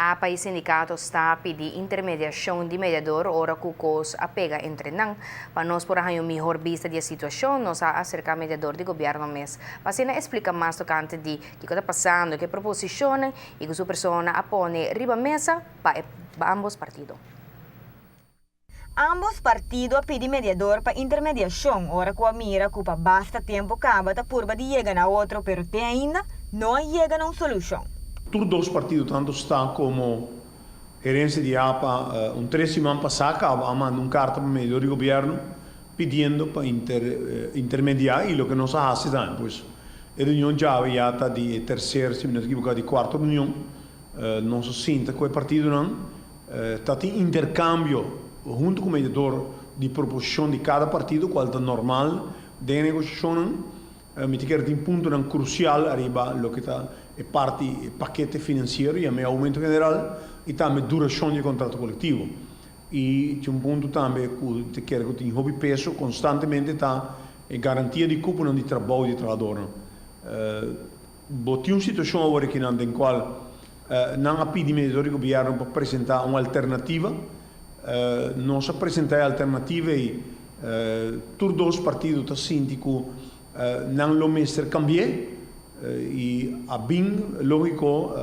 APA y sindicato sta pidi intermediacion di mediador ora cu cos a pega entre nan. Pa nos por haya un mihor bista di e situacion, nos a acerca mediador di gobierno mes pa asina explica mas tocante di kico ta pasando, ki proposicion y cu su persona a pone riba mesa pa ambos partido. Ambos partido a pidi mediador pa intermediacion ora cu a mira cu pa basta tempo caba ta purba di yega na otro, pero te ainda no a yega na un solucion. Tur dos partido, tanto sta como gerencia di APA, un 3 siman pasa a manda un carta pa mediador di gobierno pidiendo pa intermedia y loke nos a haci tambe. Pues, e reunion ya ta di tercera, si no ta ekivoca, di cuarto reunion, nos a sinta cu e partidonan, ta tin intercambio hunto cu e mediador di proposicion di cada partido, cual ta normal den negociacion. Mi kier tin puntonan crucial ariba loke ta e parti pakete financiero y e aumento general y tambe duracion di contrato colectivo. Y tin un punto tambe cu ta kier cu tin hopi peso constantemente, ta e garantia di cupo di trabou di trahado. Bo tin un situacion awor aki den cual nan a pidi mediador di gobierno pa presenta un alternativa. Nos a presenta e alternativa y tur dos partido ta sinti cu nan lo mester cambia y a bin logico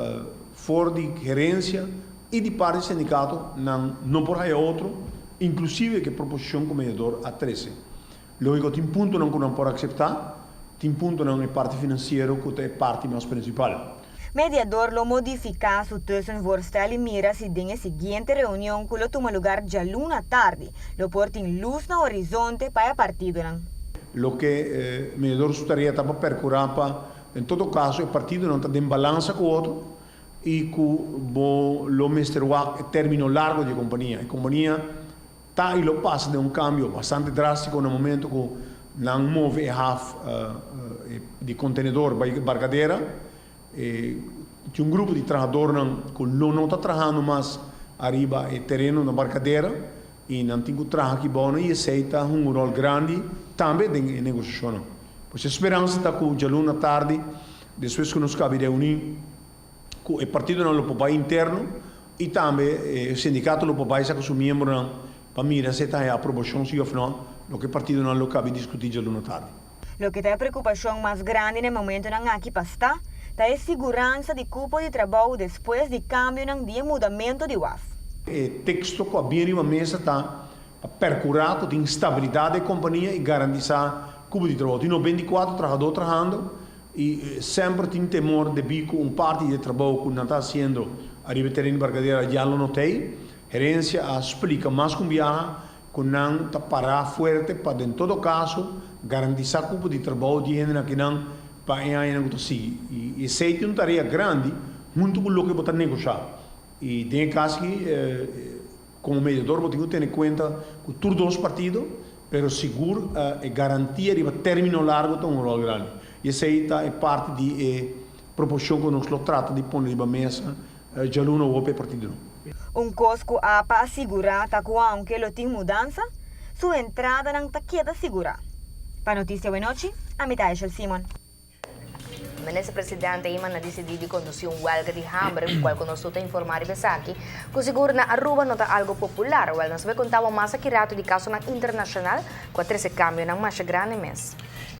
for di gerencia y di parti sindicato nan no por haya otro, inclusive cu e proposicion cu mediador a trece. Logico, tin puntonan cu nan por acepta, tin puntonan e parti financiero cu ta e parti mas principal. Mediador lo modifica su tussenvoorstel y mira si den e siguiente reunion cu lo tuma lugar dialuna atardi, lo por tin luz na horizonte pa e partidonan. Loke mediador gustaria ta pa percura pa, en todo caso, e partidonan ta den balansa cu otro y cu bo lo mester wak termino largo di compania. E compania ta y lo pasa den un cambio bastante drastico na momento cu nan move e haf di contenedor pa Barcadera. Tin un grupo di trahado cu no ta trahando mas ariba e tereno na Barcadera y nan tin cu traha aki bon y esey ta un rol grandi tambe den negociacion. Pues e speransa ta cu dialuna atardi, despues cu nos caba di reuni, cu e partidonan lo por interno y tambe e sindicato lo por bay cu su miembronan pa mira si ta aprobacion si of no, loke e partidonan lo caba di discuti dialuna atardi. Loke ta e preocupacion mas grandi na e momentonan aki pa sta, ta e seguransa di cupo di trabou despues di cambio di mudamento di waf. E texto cu a bin riba mesa ta pa percura cu tin stabilidad di compania y garantisa cupo di trabou. Tin 94 trahado trahando y semper tin temor di cu un parti di trabou cu nan ta haciendo ariba tereno Barcadera ya no tin. Gerencia a splica mas cu biaha cu nan ta para fuerte pa, en todo caso, garantisa cupo di trabou di hende akinan pa e aña cu ta sigui. Y esey ta un tarea grandi hunto cu loke bo ta negocia. Y den caso cu como mediador bo tin cu tene cuenta cu tur dos partido, pero sigur e garantia di termino largo ta un rol grandi. Y esey ta parti di e proposicion cu nos lo trata di pone riba mesa dialuna pa e partido. Un cos cu APA a sigura ta cu aunke lo tin mudansa, su entradanan ta keda sigura. Pa Noticia Awe Nochi, ami ta Simon. Minister Presidente Eman a dicidi di conduci un welga di hamber, cual nos ta informa aki, cu sigur na Aruba no ta algo popular. Well, nos ta bay conta mas aki rato di caso internacional, cu a trece cambionan mas grandi mes.